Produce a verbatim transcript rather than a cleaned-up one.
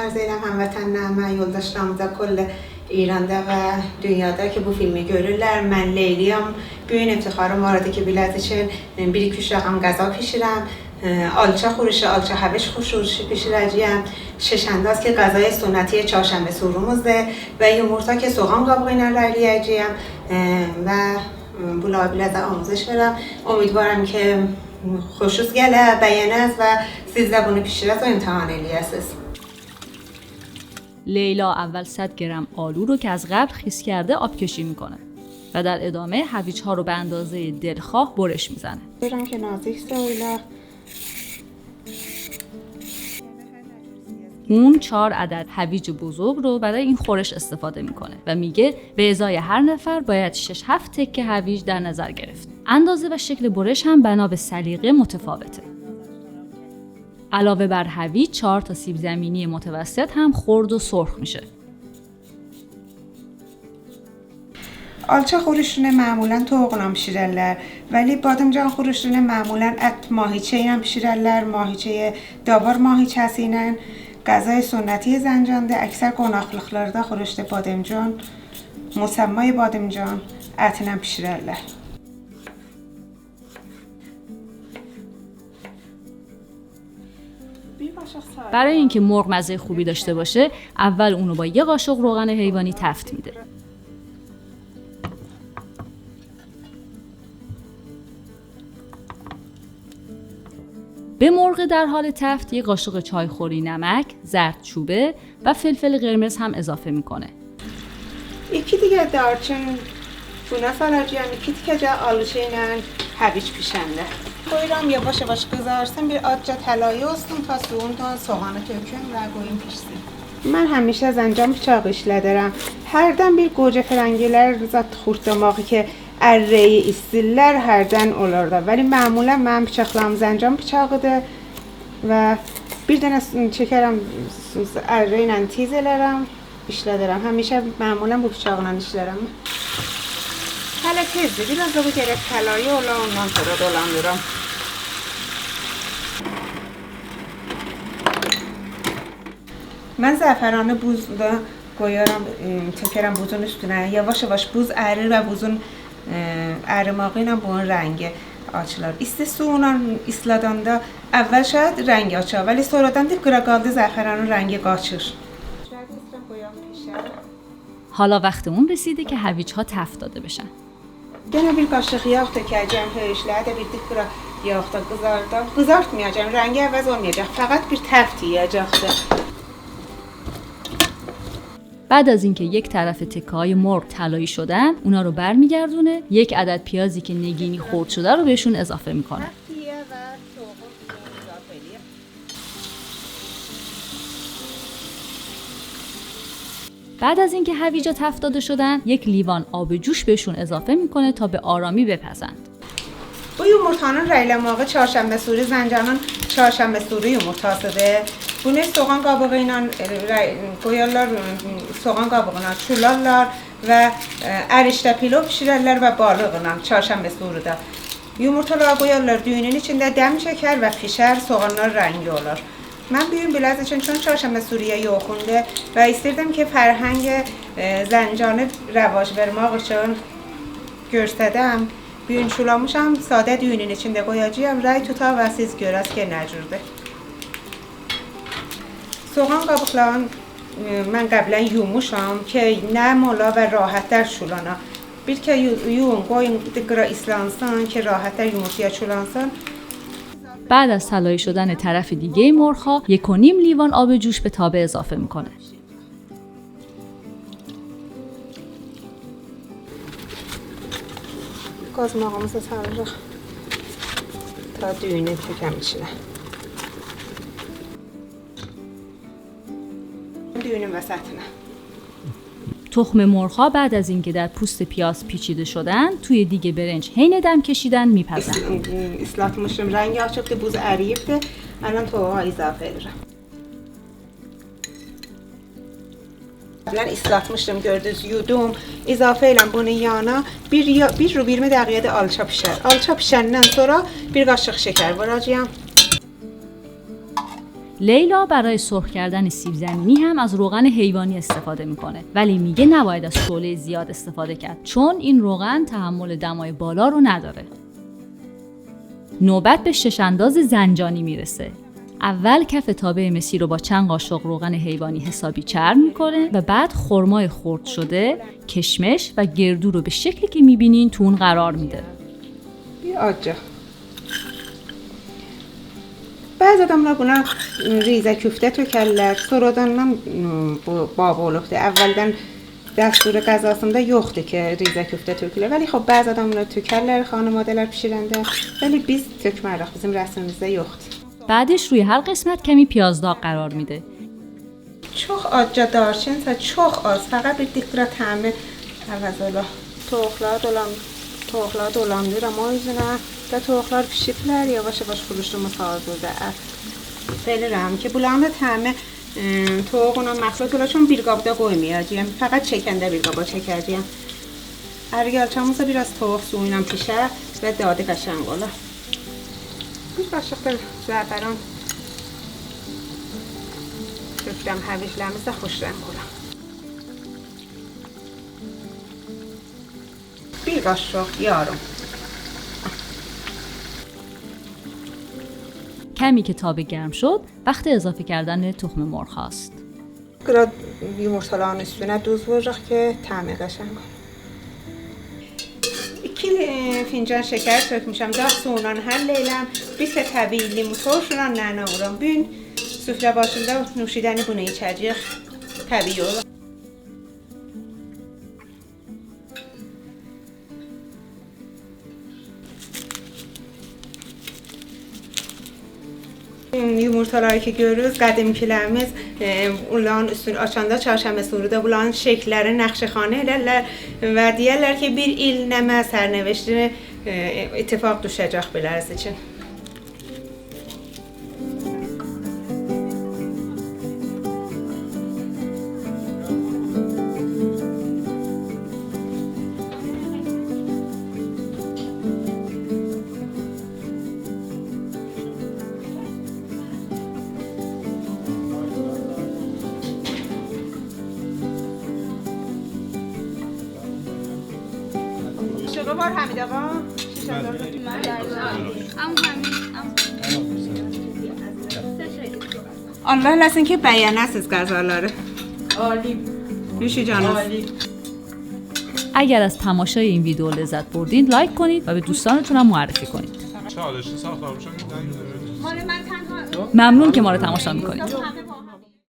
عرض ائدیرم هموطنلریمه، یولداشلاریمیزا، کل ایراندا و دونیادا کی، بو فیلمی گؤرورلر. من لیلی‌یم. بو گون افتخاریم وار ایدی کی، بیله‌زی اوچون بیر-ایکی اوچ رقم غذا بیشیرم. اه، آلچا خورشی، آلچا هویج خورشی بیشیره‌جه‌یم. شش‌انداز کی، غذای سنتی چهارشنبه‌سوریمیزدیر و یومورتا کی، سوغان قابیغی ایله رنگله‌یه‌جه‌یم. اه، و بونلاری بیله‌زه آموزش وئرم. امیدوارم کی، خوشوز گله، بینه‌ز و سیز ده بونو بیشیره‌ز و امتحان ائله‌یه‌سیز. لیلا اول صد گرم آلو رو که از قبل خیس کرده آبکشی می‌کنه و در ادامه هویج‌ها رو به اندازهٔ دلخواه برش می‌زنه. ببینم که نازیک سویلا. اون چهار عدد هویج بزرگ رو برای این خورش استفاده می‌کنه و میگه به ازای هر نفر باید شش هفت تکه هویج در نظر گرفت. اندازه و شکل برش هم بنا به سلیقه متفاوته. علاوه بر هویج، چهار تا سیب زمینی متوسط هم خرد و سرخ می‌شه. آلچا خورشونو معمولاً تویوقلا بیشیررلر، ولی بادیمجان خورشونو معمولاً ات ماهیچه ایله بیشیررلر، ماهیچه، داوار ماهیچه‌سی ایله. غذای سنتی زنجاندا اکثر قوناقلیقلاردا خورشت بادیمجان، مسمای بادیمجان اتینن بیشیررلر. برای اینکه مرغ مزهٔ خوبی داشته باشه، اول اونو با یه قاشق روغن حیوانی تفت می‌ده. به مرغ در حال تفت یه قاشق چایخوری نمک، زردچوبه و فلفل قرمز هم اضافه می‌کنه. ایکی تیکه دارچین بونا سالاجاغام، ایکی تیکه‌جه آلچا ایله هویج بیشنده. قویورام یاواش-یاواش قیزارسین، بیر آزجا طلایی اولسون، تا سویوندان سوغانی تؤکوم و قویوم بیشسین. من همیشه زنجان بیچاغی ایشله‌دیرم. هردن بیر گوجه فرنگی‌لر زاد خورد داماغی کی، اره‌یی ایستیرلر، هردن اولار دا. ولی معمولاً منیم بیچاقلاریم زنجان بیچاغیدیر و بیر دنه س-، چکرم، س-، س-، اره ایله تیز ائلرم، ایشله‌درم. همیشه معمولاً بو بیچاقلا ایشله‌رم. هله تئزدیر، بیر آز دا بو گرک طلایی اولا، اوندان سونرا دولاندیرام. من زعفرانی بوزدا قویارام، ائ، تؤکرم بوزون اوستونه. یاواش-یاواش بوز اریر و بوزون، ائ، اریماغی ایله بونون رنگی آچیلیر. ایستی سویلا ایسلاداندا اول شاید رنگ آچا، ولی سونرادان دئییب قیرا قالدی زعفرانین رنگی قاچیر. حالا وقت اون رسیده که هویج‌ها تفت داده بشن. دنه بیر قاشیق یاغ تؤکه‌جم، هؤیوشلری ده بیر دیک قیرا یاغدا قیزاردام. قیزارتمایاجاغام، رنگی عوض اولمایاجاق، فقط بیر تفت یئیه‌جکدیر. بعد از اینکه یک طرف تکه‌های مرغ طلایی شدن، اونا رو برمیگردونه، یک عدد پیازی که نگینی خرد شده رو بهشون اضافه می‌کنه. بعد از اینکه هویجا تفت داده شدن، یک لیوان آب جوش بهشون اضافه می‌کنه تا به آرامی بپزند. بو یومورتانین رنگله‌ماغی چهارشنبه‌سوری، زنجانین چهارشنبه‌سوری یومورتاسیدیر. بونو سوغان قابیغی ایله، ائ، رنگ-، قویارلار، ائ، سوغان قابیغینا چولارلار و، ائ، اریشده پیلوو بیشیررلر و بالیقلا چهارشنبه‌سوریدا. یومورتالاری قویارلار دویونون ایچینده، دم چکر و پیشر، سوغانلار رنگی اولار. من بو گون بیله‌زی اوچون، چون چهارشنبه‌سوری‌یه یوخوندور و ایستیردیم کی، فرهنگ، ائ، زنجانی رواج وئرمک اوچون گؤستردیم. بو گون چولامیشام، ساده دویونون ایچینده قویاجاغام، رنگ توتا و سیز گؤره‌ز کی، نه جوردور. سوغان قابیقلارین، ائ، من قبلاً یوموشام کی، نرم اولا و راحت‌تر چولانا. بیر کره یو-، یویون، قویون قیرا ایسلانسین کی، راحت‌تر یومورتایا چولانسین. بعد از طلایی شدن طرف دیگهٔ مرغ‌ها، یک و نیم لیوان آب جوش به تابه اضافه می‌کنه. قازماغیمیزی سالیریق تا دویونو تؤکم ایچینه. دویونون وسطینه. تخم مرغ‌ها بعد از اینکه در پوست پیاز پیچیده شدن، توی دیگ برنج حین دم کشیدن می‌پزند. ایس-، ایسلاتمیشدیم، رنگی آچیبدی، بوز ارییبدی. الان تویوغا اضافه ائدیرم. قبلاً ایسلاتمیشدیم، گؤردونوز، یودوم. اضافه ائلم بونون یانینا. بیر یا-، بیر ربع اییرمی دقیقه‌دیر آلچا پیشر. آلچا پیشندن سونرا بیر قاشیق شکر ووراجاغام. لیلا برای سرخ کردن سیب زمینی هم از روغن حیوانی استفاده می‌کنه، ولی میگه نباید از شعلهٔ زیاد استفاده کرد، چون این روغن تحمل دمای بالا رو نداره. نوبت به شش‌انداز زنجانی می‌رسه. اول کف تابهٔ مسی رو با چند قاشق روغن حیوانی حسابی چرب می‌کنه و بعد خرمای خرد شده، کشمش و گردو رو به شکلی که می‌بینین تو اون قرار می‌ده. بیر آزجا. بعضی آداملار بونا ریزه کوفته تؤکرلر، سونرادان، م، بو باب اولوبدور. اولدن دستور غذاسیندا یوخدور کی ریزه کوفته تؤکوله. ولی خوب، بعضی آداملار تؤکرلر، خانواده‌لر بیشیرنده. ولی بیز تؤکمه‌ریک، بیزیم رسمیمیزده یوخدور. بعدش روی هر قسمت کمی پیاز داغ قرار می‌ده. چوخ آزجا دارچین، چوخ آز، فقط بیر دقیقه طعمی عوض اولا. توووقلاری دولام-، توووقلاری دولاندیریرام او اوزونه. دا توووقلار بیشیبلر، یاواش-یاواش خورشومو سالدی دا. بیلیرم کی بولارین دا طعمی، ائ، توووقلا مخلوط اولار، چون بیر قابدا قویمایاجاغام. فقط چکنده بیر قابا چکه‌جه‌یم. اریک آلچامیز دا بیر آز توووق سویو ایله پیشه و دادی قشنگ اولا. بیر قاشیق دا زعفران تؤکدوم، هویجلریمیز ده خوش رنگ اولا. بیر قاشیق یاریم. کمی که تابه گرم شد، وقت اضافه کردن تخم مرغ هاست. بیر آز یومورتالارین اوستونه دوز ووراجاق کی طعمی قشنگ اولا. ایکی، ائ، فنجان شکر تؤکموشم. داغ سویونان حل ائله‌م. بیر ده طبیعی لیمو ترشونان نعنا وورام. بو گون سفره باشیندا نوشیدنی بونو ایچه‌جه‌ییک. طبیعی اولا. یومورتالاری کی گؤرورسونوز، قدیمکی‌لریمیز، ائ، اونلارین اوستونو آچاندا چهارشنبه‌سورودا بولارین شکل‌لرینی نقشه‌خوانی ائلرلر و دئیرلر کی بیر ایل نمنه سرنوشتینی، ائ، اتفاق دوشه‌جک بیله‌سی اوچون. شما بار حمید آقا؟ بله. الله ائله‌سین کی بَیه‌نه‌سینیز غذالاری. عالی. نوش جانینیز. عالی. اگر از تماشای این ویدیو لذت بردید، لایک کنید و به دوستانتون هم معرفی کنید. چالشی ساختارمیشام. مال من تنها. ممنون که ما رو تماشا می‌کنید.